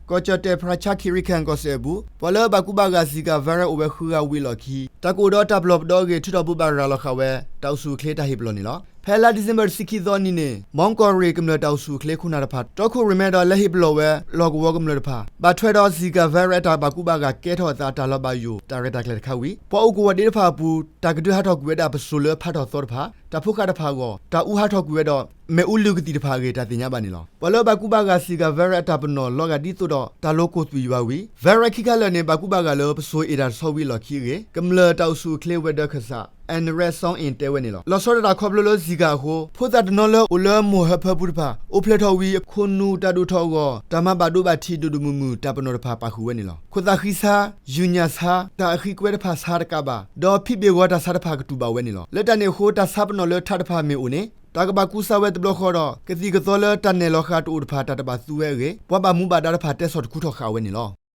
ကီၢ်ကၠီၣ်တဲၣ် Pracha Khiri Khan ကီၢ်စဲၣ်အပူၤ ပှၤလၢဘၣ်ကူဘၣ်ဂာ် Zika virus အိၣ်ဝဲဃုဂၤဝံၤအလီၢ်ခံ တၢ်ကအိၣ်ဒီးတၢ်ပလီၢ်ပဒီအဂ့ၢ် ထုးထီၣ်ဘိးဘၣ်ရၤလီၤဃာ်ဝဲ တၢ်အိၣ်ဆူၣ်အိၣ်ချ့တၢ်ဟ့ၣ်ပလီၢ်န့ၣ်လီၤ. ဖဲလါ December တဆံခံသီအနံၤန့ၣ် မီကီၢ်ရ့ၣ်ကမျၢၢ်တၢ်အိၣ်ဆူၣ်အိၣ်ချ့ခိၣ်နၢ်တဖၣ် တီခိၣ်ရိၣ်မဲဒီးလဲၤဟ့ၣ်ပလီၢ်ဝဲ လီၢ်ကဝီၤကမျၢၢ်တဖၣ် ဘၣ်ထွဲဒီး Zika virus အတၢ်ဘၣ်ကူဘၣ်ဂာ်ကဲထီၣ်အသး တၢ်လီၤဘၣ်ယိၣ်တၢ်ရဲၣ်တၢ်ကျဲၤတခါဝံၤ ပှၤအိၣ်ကဝီၤဒ့တဖၣ်အပူၤ တၢ်ကဒုးဟးထီၣ်ကွံာ်ဝဲဒၣ် ပစိၤလၢဖးထီၣ်သီတဖၣ်, တၢ်ဖိဃာ်တဖၣ်အဂီၢ် တၢ်အူဟးထီၣ်ကွံာ်ဝဲဒီး မ့ၣ်အူလုၢ်ကသံၣ်တဖၣ်အဂ့ၢ် တၢ်သ့ၣ်ညါဘၣ်န့ၣ်လီၤ. ပှၤလၢဘၣ်ကူဘၣ်ဂာ် Zika virus အတၢ်ပနီၣ်လီၤဂာ်ဒ်သိးဒီး တၢ်လိၤကိၢ်သွံၣ်ယွၤဝံၤ virus ခံခါလၢာ်န့ၣ် ဘၣ်ကူဘၣ်ဂာ်လၢ ပစိၤအ့ၣ်တၢ်တဆီဝံၤအလီၢ်ခံအဂ့ၢ် ကမျၢၢ်တၢ်အိၣ်ဆူၣ်အိၣ်ချ့ဝဲၤဒၢးခၢၣ်စး Anurag Sangin တဲဝဲန့ၣ်လီၤ. လီၤဆီဒၣ်တၢ်ခီဖျိလၢ Zika အဃိ ဖိသၣ်တနီၤလၢအိၣ်လၢမိၢ်ဟၢဖၢပူၤတဖၣ် အိၣ်ဖျဲၣ်ထီၣ်ဝံၤ အခိၣ်နူာ်တၢ်ဒိၣ်ထီၣ်အဂီၢ် တၢ်မၤဘၣ်ဒိဘၣ်ထံးဒိၣ်ဒိၣ်မုၢ်မုၢ် တၢ်ပနီၣ်တဖၣ်ပာ်ဃုာ်ဝဲန့ၣ်လီၤ. ခိၣ်သးဃံဆါ, ယုၢ်ညၣ်ဆါ, တၢ်အဃံကွဲတဖၣ်ဆါတကးဘၣ် ဒီးဖံးဘ့ၣ်ဂီၤတၢ်ဆါတဖၣ်ကတူၢ်ဘၣ်ဝဲန့ၣ်လီၤ. လၢတၢ်န့ၣ်အဃိ တၢ်ဆါပနီၣ်လၢထးတဖၣ်မ့ၢ်အိၣ်န့ၣ် တၢ်ကဘၣ်ကူစါဝဲတဘျီဃီဒီး ကသံၣ်ကသီလၢတၢ်နဲၣ်လီၤဃာ်တအိၣ်တဖၣ် တၢ်တဘၣ်သူဝဲအဂ့ၢ် ပှၤဘၣ်မူဘၣ်ဒါတဖၣ်တဲဆီၣ်တခူထီၣ်ဃာ်ဝဲန့ၣ်လီၤ.